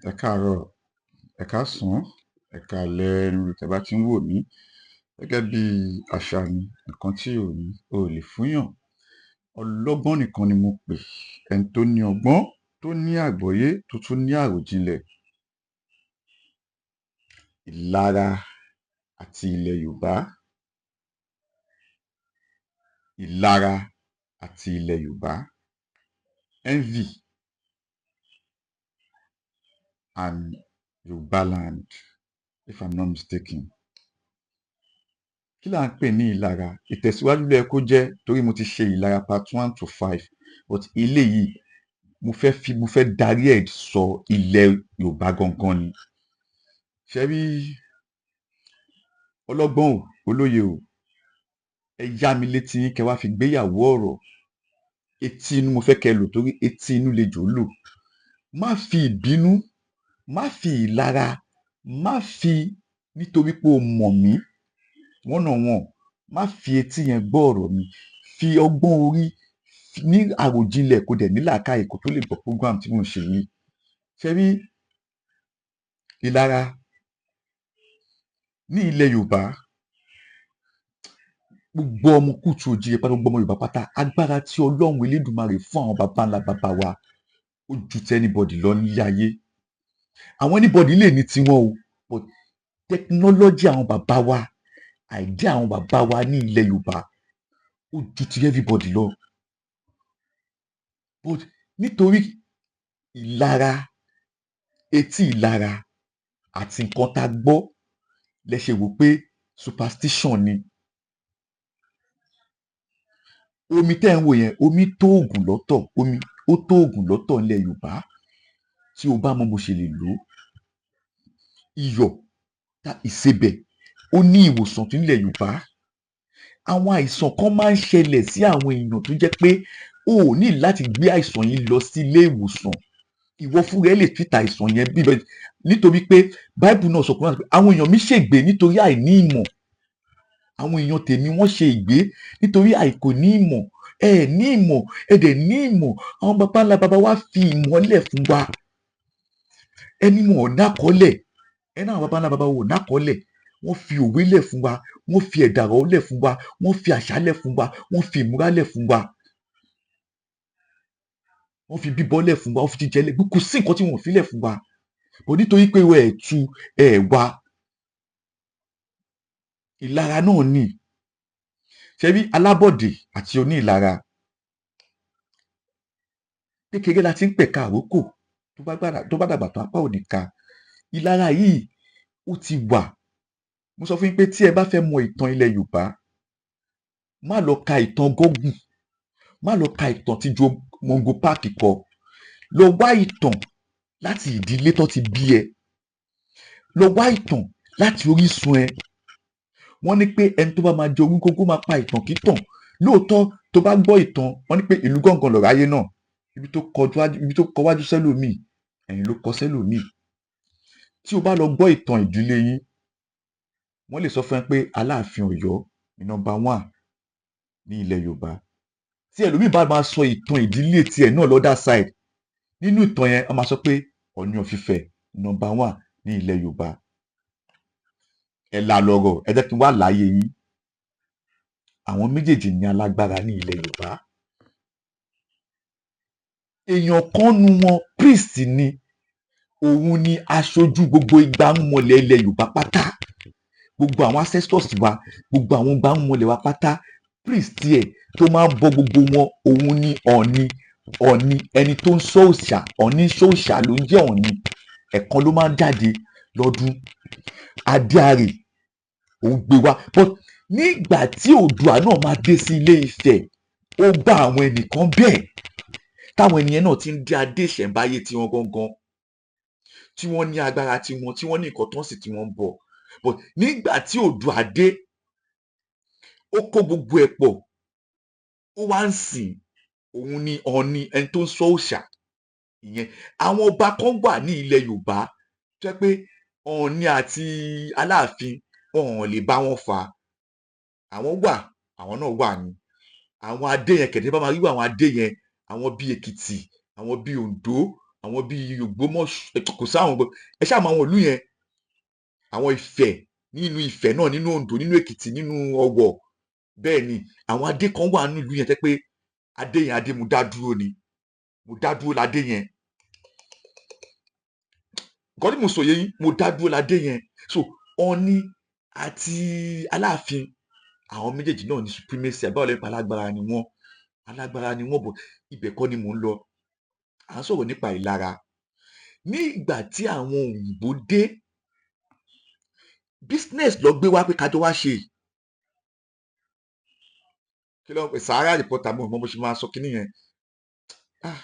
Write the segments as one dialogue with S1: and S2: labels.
S1: Ẹ káàárọ̀, ẹ káàsán, ẹ káalẹ́ níbi tẹ́ bá ti ń wò mí. Gẹ́gẹ́ bí àṣà mi, nǹkan tí ò ní, o ò lè fúnyàn. Ọlọ́gbọ́n nìkan ni mo pè, ẹni tó ní ọgbọ́n, tó ní àgbọ́yé, tó tún ní àròjinlẹ̀. Ìlara àti ilẹ̀ Yorùbá. Ìlara àti ilẹ̀ Yorùbá. Envy and Yorùbá land, if I'm not mistaken. Kí là ń pè ní ìlara? Ìtẹ̀síwájú ló yẹ kó jẹ́, torí mo ti ṣe ìlara part one to five, but eléyìí mo fẹ́ darí ẹ̀ sọ ilẹ̀ Yorùbá gangan ni. Ṣé rí ọlọ́gbọ́n o, olóye o, ẹ yá mi létí yín kẹ́ wá fi gbéyàwó ọ̀rọ̀. Etí inú mo fẹ́ kẹ́ lò, torí etí inú lejò lò. Má fi ìbínú, má fi ìlara, má fi nítorí pé o mọ̀ mí one on one, má fi etí yẹn gbọ́ ọ̀rọ̀ mi. Fi ọgbọ́n orí ní àròjinlẹ̀, kó dẹ̀ ní làákàyè kó tó lè gbọ́ program tí mò ń ṣe yìí. Ṣé rí ìlara ní ilẹ̀ Yorùbá, gbogbo ọmọ kúùtù oòjíire pátá, gbogbo ọmọ Yorùbá pátá, agbára tí Ọlọ́run Elédùmarè fún àwọn baba ńlá baba wa, ó ju ti anybody lọ nílé ayé. Àwọn anybody lè ní tiwọn o, but technology àwọn bàbá wa, idea àwọn bàbá wa ní ilẹ̀ Yorùbá, ó ju ti everybody lọ. But nítorí ìlara, etí ìlara àti nǹkan tá a gbọ́ lẹ ṣe wò pé superstition ni. Omi tẹ́ ń wò yẹn, omi tó oògùn lọ́tọ̀, omi ó tó oògùn lọ́tọ̀ nílẹ̀ Yorùbá tí o bá mọ bó ṣe lè lò ó. Iyọ̀, ìsebẹ̀, ó ní ìwòsàn tó nílẹ̀ Yorùbá. Àwọn àìsàn kan máa ń ṣẹlẹ̀ sí àwọn èèyàn tó jẹ́ pé o ò ní láti gbé àìsàn yìí lọ sí ilé ìwòsàn. Ìwọ fúnra ẹ lè treat àìsàn yẹn bí nítorí pé Bible náà sọ pé àwọn èèyàn mi ṣègbé nítorí àìní ìmọ̀. Àwọn èèyàn tèmi, wọ́n ṣe ìgbé nítorí àìkò ní ìmọ̀. Ẹ ní ìmọ̀, ẹ dẹ̀ ní ìmọ̀. Àwọn baba ńlá baba wa fi ìmọ̀ lẹ̀ fún wa. Ẹni wọn ò nákọọ́lẹ̀, ẹni àwọn baba ńlá baba wa ò nákọọ́lẹ̀, wọ́n fi òwe lẹ̀ fún wa, wọ́n fi ẹ̀dàrọ̀ lẹ̀ fún wa, wọ́n fi àṣà lẹ̀ fún wa, wọ́n fi ìmúra lẹ̀ fún wa, wọ́n fi bíbọ́ lẹ̀ fún wa, wọ́n fi jíjẹ lẹ̀. Kò sí nǹkan tí wọ́n ò fi lẹ̀ fún wa bò, nítorí pé ẹ̀ tu ẹ̀ wá ìlara náà ni. Ṣebí alábọ̀dé àti oní ìlara, kékeré la ti ń pẹ̀ka àrókò, tó bá dàgbà tó, apá ò ní ka. Ìlara yìí, ó ti wà. Mo sọ fún yín pé tí ẹ bá fẹ́ mọ ìtàn ilẹ̀ Yorùbá, má lọ ka ìtàn Google, má lọ ka ìtàn tí Joe Mungo Park kọ. Lọ wá ìtàn láti ìdílé tó ti bí ẹ, lọ wá ìtàn láti orísun ẹ. Wọ́n ní pé ẹni tó bá máa jẹ ogún kókó máa pa ìtàn kítàn. Lóòótọ́, tó bá gbọ́ ìtàn, wọ́n ní pé ìlú gángan lọ̀rọ̀ ayé náà, ibi tó kọ wájú sẹ́lòmíì, ẹ̀yìn ló kọ sẹ́lòmíì. Tí o bá lọ gbọ́ ìtàn ìdílé yín, wọ́n lè sọ fún ẹ pé Aláàfin Ọ̀yọ́ ní number one ní ilẹ̀ Yorùbá. Tí ẹlòmíì bá máa sọ ìtàn ìdílé tiẹ̀ náà l'other side, nínú ìtàn yẹn, wọ́n máa sọ pé Ọọ̀ni of Ifẹ̀ number one ní ilẹ̀ Yorùbá. Ẹ là lọ̀rọ̀, ẹ jẹ́ kí n wá láàyè yín. Àwọn méjèèjì ní alágbára ní ilẹ̀ Yorùbá. Èèyàn kan nu wọn, priest ni. Òun ni aṣojú gbogbo igbarúnmọlẹ̀ ilẹ̀ Yorùbá pátá, gbogbo àwọn ancestors wa, gbogbo àwọn igbarúnmọlẹ̀ wa pátá. Priest ẹ̀ tó máa ń bọ gbogbo wọn, òun ni Ọ̀ọ̀ni. Ọ̀ọ̀ni, ẹni tó ń sọ òòṣà, Ọ̀ọ̀ni ń sọ òòṣà ló ń jẹ́ Ọ̀ọ̀ni. Ẹ̀kan ló máa ń jáde lọ́dún. Adéarè òun gbé wá, but nígbà tí Oòduà náà máa dé sí Ilé Ifẹ̀, ó bá àwọn ẹnìkan bẹ́ẹ̀, táwọn ènìyàn náà ti ń dé adé ìṣẹ̀ǹbáyé tiwọn gangan, tí wọ́n ní agbára tiwọn, tí wọ́n ní nǹkan tó ń sìn, tí wọ́n ń bọ̀. But nígbà tí Oòduà dé, ó kó gbogbo ẹ̀ pọ̀, ó wá ń sìn. Òun ni Ọ̀ọ̀ni, ẹni tó ń sọ òòṣà ìyẹn. Àwọn ọba kan wà ní ilẹ̀ Yorùbá tó jẹ́ pé Ọ̀ọ̀ni àti Aláàfin, wọn ò lè bá wọn fà á. Àwọn wà, àwọn náà wà ní àwọn adé yẹn kẹ̀dẹ́ bá máa rí àwọn adé yẹn. Àwọn bíi Èkìtì, àwọn bíi Oǹdó, àwọn bíi Ògbómọ̀ṣọ́, kò sáwọn, ẹ ṣáà mọ àwọn ìlú yẹn, àwọn Ifẹ̀, nínú Ifẹ̀ náà, nínú Oǹdó, nínú Èkìtì, nínú Ọ̀wọ̀. Bẹ́ẹ̀ ni àwọn adé kan wà nínú ìlú yẹn tẹ́ pé adé yẹn, adé mo dá dúró ni, mo dá dúró ládé yẹn. Nǹkan tí mo sọ yé yín, mo dá dúró ládé yẹn. So Ọọ̀ni àti Aláàfin, àwọn méjèèjì náà ní supremacy. Àbáwọ̀ lẹ́yìn, alágbára ni wọ́n, alágbára ni wọ́n bọ̀. Ibẹ̀ kọ́ ni mò ń lọ. À ń sọ̀rọ̀ nípa ìlara. Ní ìgbà tí àwọn òyìnbó dé, business lọ gbé wá pé kájọ wá ṣe. Kí ló ń pè Sahara Reporter? Mo mọ bó ṣe máa sọ kíní yẹn. Ah,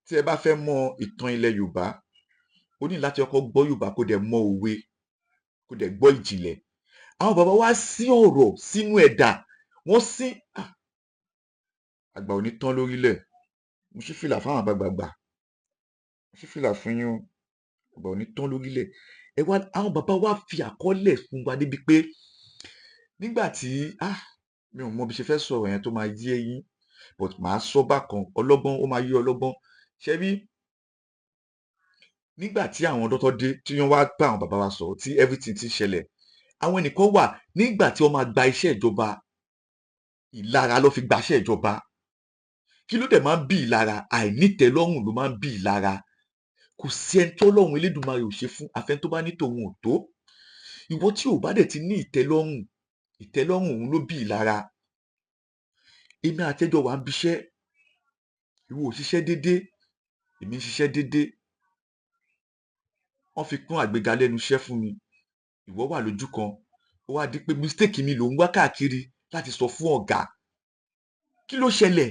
S1: tí ẹ bá fẹ́ mọ ìtàn ilẹ̀ Yorùbá, o ní láti kọ́kọ́ gbọ́ Yorùbá, kó dẹ̀ mọ òwe, kó dẹ̀ gbọ́ ìjìnlẹ̀. Àwọn bàbá wa sí ọ̀rọ̀ sínú ẹ̀dà wọ́n sí. Ah, àgbà ò ní tán lórílẹ̀. Mo ṣí fìlà fáwọn àgbààgbà, mo ṣí fìlà fún yín o. Àgbà ò ní tán lórílẹ̀. Ẹ wá, àwọn bàbá wa fi àkọọ́lẹ̀ fún wa débi pé nígbà tí, ah, mi ò mọ bí ṣe fẹ́ sọ̀rọ̀ yẹn tó máa yé yín, but màá sọ bákan, ọlọ́gbọ́n ó máa yé ọlọ́gbọ́n. Ṣé bí nígbà tí àwọn dọ́tọ́ dé, tí wọ́n wá bá àwọn bàbá wa sọ̀rọ̀, tí everything ti ṣẹlẹ̀, àwọn ẹnìkan wà nígbà tí wọ́n máa gba iṣẹ́ ìjọba, ìlara ló fi gbaṣẹ́ ìjọba. Kí ló dẹ̀ máa ń bí ìlara? Àìnítẹ́lọ́rùn ló máa ń bí ìlara. Kò sí ẹni tó Ọlọ́run Elédùmarè ò ṣe fún, àfẹn tó bá ní tòun ò tó. Ìwọ tí ò bá dẹ̀ ti ní ìtẹ́lọ́rùn, ìtẹ́lọ́rùn òun ló bí ìlara. Èmi àtẹjọ wà ń biṣẹ́, ìwọ ò ṣiṣẹ́ déédé, èmi ń ṣiṣẹ́ déédé. Wọ́n fi kún àgbéga lẹ́nu iṣẹ́ fún mi, ìwọ wà lójú kan. Ó wá di pé mistake mi ló ń wá káàkiri láti sọ fún ọ̀gá. Kí ló ṣẹlẹ̀?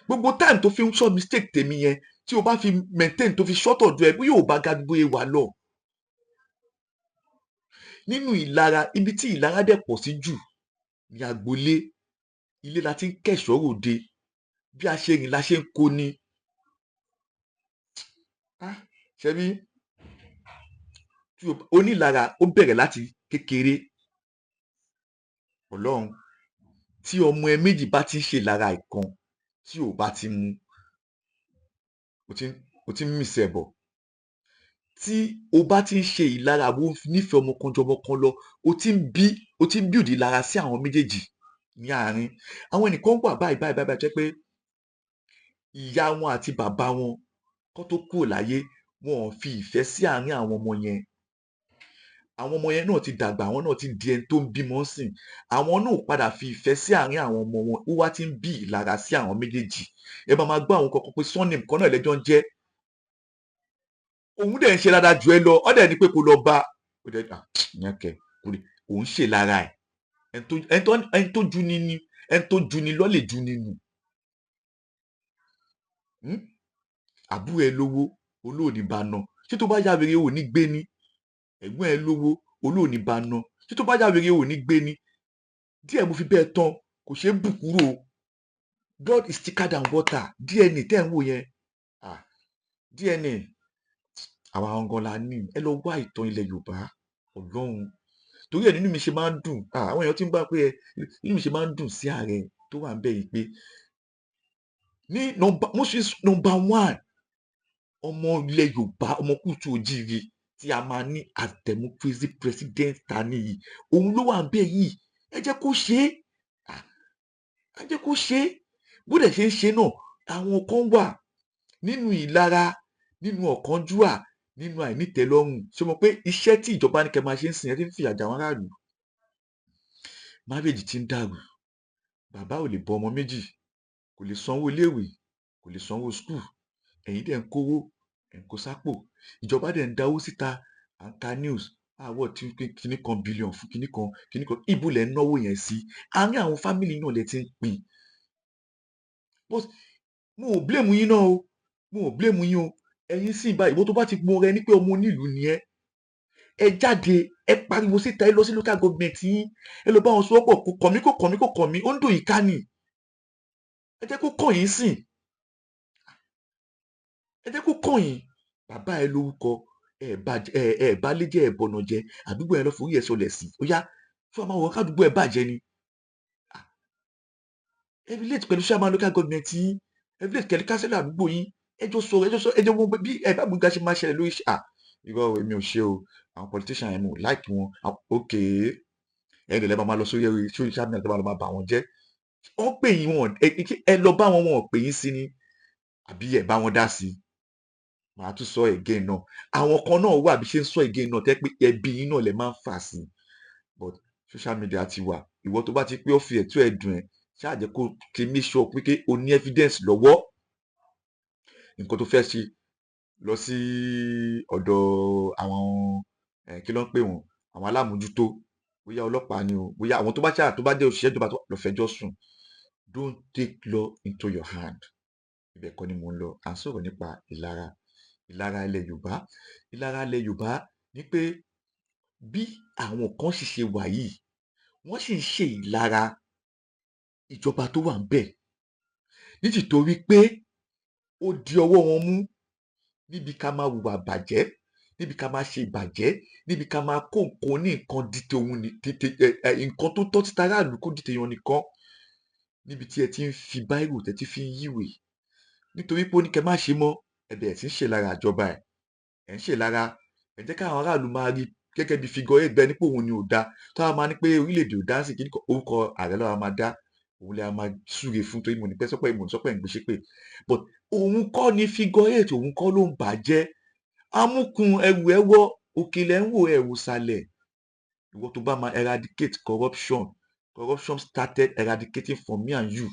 S1: Gbogbo time tó fi ń sọ mistake tèmi yẹn, tí o bá fi maintain tó fi ṣọ́tọ̀ ọ̀dọ̀ ẹ, bí yóò bá ga gbogbo wà lọ nínú ìlara. Ibi tí ìlara dẹ̀ pọ̀ sí jù ní agboolé. Ilé la ti ń kẹ̀ṣọ́ ròde. Bí a ṣe rìn la ṣe ń kó ni. Ah, ṣebí onílara, ó bẹ̀rẹ̀ láti kékeré. Ọlọ́run, tí ọmọ ẹ méjì bá ti ń ṣe ìlara ìkan, tí ò bá ti mú, o ti ń mìsẹ̀ ẹ̀ bọ̀. Tí o bá ti ń ṣe ìlara, àbó nífẹ̀ẹ́ ọmọ kan ju ọmọ kan lọ, o ti ń build ìlara sí àwọn méjèèjì ní àárín. Àwọn ẹnìkan wà báyìí báyìí báyìí jẹ́ pé ìyá wọn àti bàbá wọn kó tó kúrò láyé, wọn ò fi ìfẹ́ sí àárín àwọn ọmọ yẹn. Àwọn ọmọ yẹn náà ti dàgbà, àwọn náà ti di ẹni tó ń bímọ sìn, àwọn náà ò padà fi ìfẹ́ sí àárín àwọn ọmọ wọn. Ó wá ti ń bí ìlara sí àwọn méjèèjì. Ẹ máa máa gbọ́ àwọn kankan pé surname kan náà lẹ́jọ́ ń jẹ́, òun dẹ̀ ń ṣe dáadáa jù ẹ lọ. Ọ́ dẹ̀ ní pé kó lọ bá ó dẹ̀, ah, ìyẹn kẹ̀ kò lè, òun ṣe lára ẹ̀. Ẹni tó ju ni ni ẹni tó ju ni lọ lè ju ni nù. Àbúrò ẹ lówó, olóòní bá ná. Ṣé tó bá yá wèrè, ò ní gbé ni? Ẹ̀gbọ́n ẹ lówó, olóòní bá ná. Ṣé tó bá yá wèrè, ò ní gbé ni? Díẹ̀ mo fi bẹ́ẹ̀ tán, kò ṣeé bù kúrò. Blood is thicker than water. DNA tẹ́ ń wò yẹn, ah, DNA àwa gangan la ní. Ẹ lọ wá ìtàn ilẹ̀ Yorùbá. Ọlọ́run, torí ẹ̀ nínú mi ṣe máa ń dùn. Ah, àwọn èèyàn tí ń bá pé ẹ, nínú mi ṣe máa ń dùn sí ààrẹ tó wà ń bẹ̀ yìí pé ní number Moses number one, ọmọ ilẹ̀ Yorùbá, ọmọ kùtù òjíire tí a máa ní as democracy president ta ní yìí, òun ló wà ń bẹ̀ yìí. Ẹ jẹ́ kó ṣe é. Ah, ẹ jẹ́ kó ṣe é. Bó dẹ̀ ṣe ń ṣe náà, àwọn kan wà nínú ìlara, nínú ọ̀kánjúà, nínú àìnítẹ́lọ́rùn. Ṣé o mọ̀ pé iṣẹ́ tí ìjọba ní kẹ́ máa ṣe ń sìn ẹ́ ti ń fìyà jẹ àwọn aráàlú? Marriage ti ń dàrú. Bàbá ò lè bọ́ ọmọ méjì, kò lè sanwó iléèwé, kò lè sanwó school. Ẹ̀yin dẹ̀ ń kówó, ẹ̀ ń kó sápò. Ìjọba dẹ̀ ń dáwó síta. À ń ka news àwọ̀ tí kinní kan billion fún kinní kan, kinní kan. Ibo lẹ̀ ń náwó yẹn sí? Àárín àwọn family náà lẹ ti ń pín. But mo ò blame yín náà o, mo ò blame yín o. Ẹ̀yin sì báyìí, ìwọ tó bá ti mọ rẹ ní pé ọmọ onílùú ni ẹ ẹ jáde, ẹ pariwo síta, ẹ lọ sí local government yín, ẹ lọ bá wọn sọ́pọ̀. Kò kàn mí, kò kàn mí, kò kàn mí, ó ń dùn yín ká nì. Ẹ jẹ́ kó kàn yín sìn, ẹ jẹ́ kó kàn yín. Bàbá ẹ lórúkọ, ẹ bá ẹ ẹ bá lé jẹ, ẹ bọ̀nà jẹ, àdúgbò ẹ lọ forí ẹ sọlẹ̀ sí. Ó yá, fún àwọn àwọn kádùúgbò ẹ bàjẹ́ ni. Ẹ relate pẹ̀lú chairman local government yín. Ẹ relate pẹ̀lú councillor àdúgbò yín. Ẹ jọ sọ̀rọ̀, ẹ jọ sọ, ẹ jọ mọ bí ẹ bá gbígbà ṣe máa ṣẹlẹ̀ lórí. À, irọ́, èmi ò ṣe o. Àwọn politician yẹn, mo like wọn. Ok, ẹ dẹ̀ lẹ́ máa lọ sórí social media tó bá lọ máa bà wọ́n jẹ́. Wọ́n pè yín, wọn ẹ lọ bá wọn, wọn ò pè yín sí ni, àbí ẹ bá wọn dá sí? Màá tún sọ again náà, àwọn kan náà wà bí ṣe ń sọ again náà, tẹ́ pé ẹbí yín náà lẹ máa ń fà sí. But social media ti wà. Ìwọ tó bá ti pé ó fi ẹ̀tọ́ ẹ̀ dùn ẹ̀, ṣáà jẹ́ kó ti make sure pé o ní evidence lọ́wọ́ nǹkan tó fẹ́ ṣe. Lọ sí ọ̀dọ̀ àwọn, kí ló ń pè wọ́n, àwọn alámòójútó, bóyá ọlọ́pàá ni o, bóyá àwọn tó bá ṣáà tó bá jẹ́ òṣìṣẹ́ ìjọba, tó lọ fẹjọ́ sùn. Don't take law into your hand. Ibẹ̀ kọ́ ni mò ń lọ. À ń sọ̀rọ̀ nípa ìlara, ìlara ilẹ̀ Yorùbá. Ìlara ilẹ̀ Yorùbá ní pé bí àwọn kan sì ṣe wà yìí, wọ́n sì ń ṣe ìlara ìjọba tó wà ńbẹ̀, nítìtorí pé ó di ọwọ́ wọn mú níbi ká máa hùwà bàjẹ́, níbi ká máa ṣe ìbàjẹ́, níbi ká máa kó nǹkan ní nǹkan di tòun ní tètè ẹ nǹkan tó tọ́ títa aráàlú kó di tèèyàn nìkan, níbi tí ẹ ti ń fi báírò tẹ́ ti fi ń yíwèé. Nítorí pé ó ní kẹ́ má ṣe mọ́, ẹ bẹ̀rẹ̀ sí ń ṣèlára ìjọba. Ẹ̀ ẹ̀ ń ṣèlára, ẹ̀ jẹ́ káwọn aráàlú máa rí gẹ́gẹ́ bí figure eight, bẹ́ẹ̀ ní pé òun ni ò da, tó a máa ní pé orílẹ̀-èdè ò dá sí kíní kan. Orúkọ ààrẹ lọ́wọ́ máa dá òun lè máa súre fún, torí mo ní pẹ́ sọ́pẹ́, mo ní sọ́pẹ́ ń gbé ṣépè, but òun kọ́ ni figure eight, òun kọ́ ló ń bàjẹ́. Amúkun ẹrù ẹ wọ́, òkè lẹ́ ń wò, ẹ̀ wò sàlẹ̀. Ìwọ tó bá máa eradicate corruption, corruption started eradicating from me and you,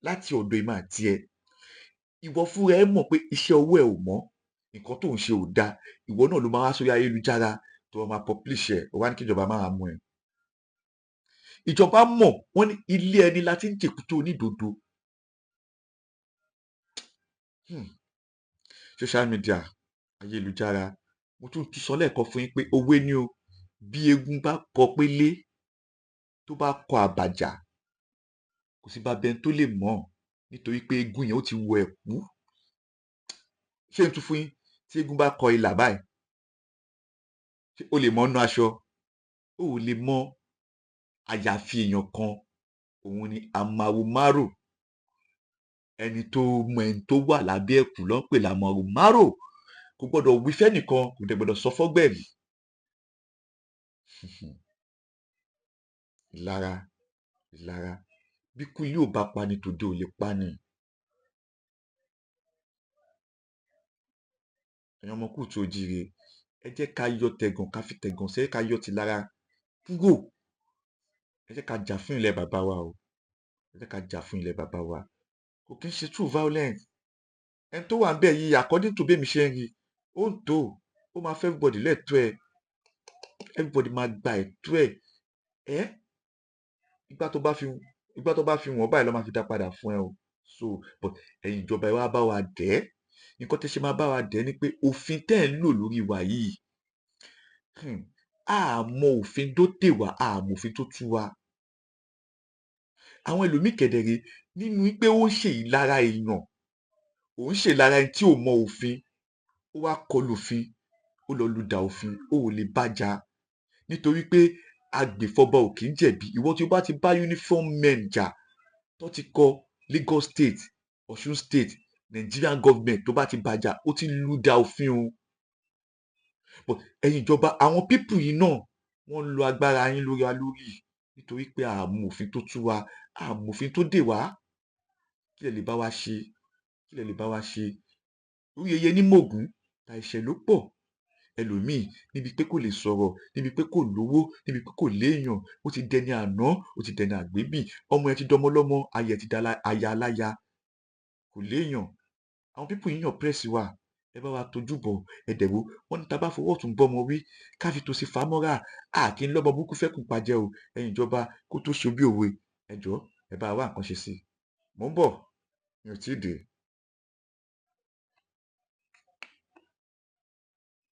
S1: láti ọ̀dọ̀ èmi àti ẹ. Ìwọ fúnra ẹ mọ̀ pé iṣẹ́ owó ẹ ò mọ́, nǹkan tó ń ṣe ò dáa. Ìwọ náà ló máa wá sórí ayélujára tó máa publish ẹ. Ó wá ní kí ìjọba máa mú ẹ. Ìjọba mọ̀. Wọ́n ní ilé ẹni la ti ń jèkúté onídòdó. Social media, ayélujára, mo tún tún sọ lẹ́ẹ̀kan fún yín pé òwe ni o. Bí eégún bá kọ pélé, tó bá kọ àbàjá, kò sí bá bẹni tó lè mọ̀, nítorí pé eégún yẹn ó ti wọ ẹ̀kú. Ṣé n tún fún yín? Tí eégún bá kọ ilà báyìí, ṣé o lè mọ̀ nínú aṣọ? O ò lè mọ̀, àyàfi èèyàn kan. Òun ni Amawo Maro. Ẹni tó mọ ẹni tó wà lábẹ́ ẹ̀kú ló ń pè l'Amawo Maro. Kò gbọ́dọ̀ wí fẹ́nìkan, kò dẹ̀ gbọ́dọ̀ sọ fọ́gbẹ̀rì. Ìlara, ìlara, bí kú yóò bá pani, tòde ò lè pani. Ẹ̀yin ọmọ kóòtù ojíire, ẹ jẹ́ ká yọ tẹ̀gàn, ká fi tẹ̀gàn sẹ́, ká yọ tìlara kúrò. Ẹ jẹ́ ká jà fún ilẹ̀ bàbá wa o. Ẹ jẹ́ ká jà fún ilẹ̀ bàbá wa. Kò kí ń ṣe true violence. Ẹni tó wà ń bẹ̀ yìí, according to bẹ́mi ṣe ń rí, ó ń tó ó máa fẹ́ everybody lẹ́tọ́ ẹ. Everybody máa gba ẹ̀tọ́ ẹ̀. Ẹ́ ìgbà tó bá fi wọ́n báyìí ló máa fi dá padà fún ẹ o. So, but ẹ̀yin ìjọba, ẹ wá bá wa dẹ́. Nǹkan tẹ́ ṣe máa bá wa dẹ́ ni pé òfin tẹ́ ẹ̀ ń lò lórí wa yìí, a mọ òfin tó dè wá, a mọ òfin tó tú wa. Àwọn ẹlòmíì kẹ̀dẹ̀rẹ̀ nínú pé ó ń ṣe ìlara èèyàn, ó ń ṣe ìlara ẹni tí ò mọ òfin, ó wá kọlu òfin, ó lọ lùdà òfin. Ó ò lè bájà, nítorí pé agbèfọ́ba ò kì í jẹ̀bi. Ìwọ tí o bá ti bá uniform men jà, tó ti kọ Lagos State, Ọ̀ṣun State, Nigerian government, tó bá ti bàjà, ó ti lùdà òfin o. But ẹ̀yin ìjọba, àwọn people yìí náà, wọ́n ń lo agbára yín lórí wa lórí, nítorí pé a mọ òfin tó tú wa, a mọ òfin tó dè wá. Kí lẹ lè bá wa ṣe? Kí lẹ lè bá wa ṣe? Orí yẹyẹ ní mògùn ta ẹ̀ṣẹ̀ ló pọ̀. Ẹlòmíì, níbi pé kò lè sọ̀rọ̀, níbi pé kò lówó, níbi pé kò léèyàn, ó ti dẹni àná, ó ti dẹni àgbébì. Ọmọ ẹ ti dọmọ lọ́mọ, aya ẹ ti da aya aláya, kò léèyàn. Àwọn people yìí yàn press wa. Ẹ bá wa tójú bọ̀. Ẹ dẹ̀ wo, wọ́n ní tá a bá fọwọ́ ọ̀tún bọ́mọ wí, ká fi tòsì fà á mọ́ra, a kì í lọ́mọ burúkú fẹ́kùn pajẹ o. Ẹ̀yin ìjọba, kó tó ṣe bí òwe, ẹ jọ̀ọ́, ẹ bá wa wá nǹkan ṣe sí i. Mò ń bọ̀, mi ò tí ì dé.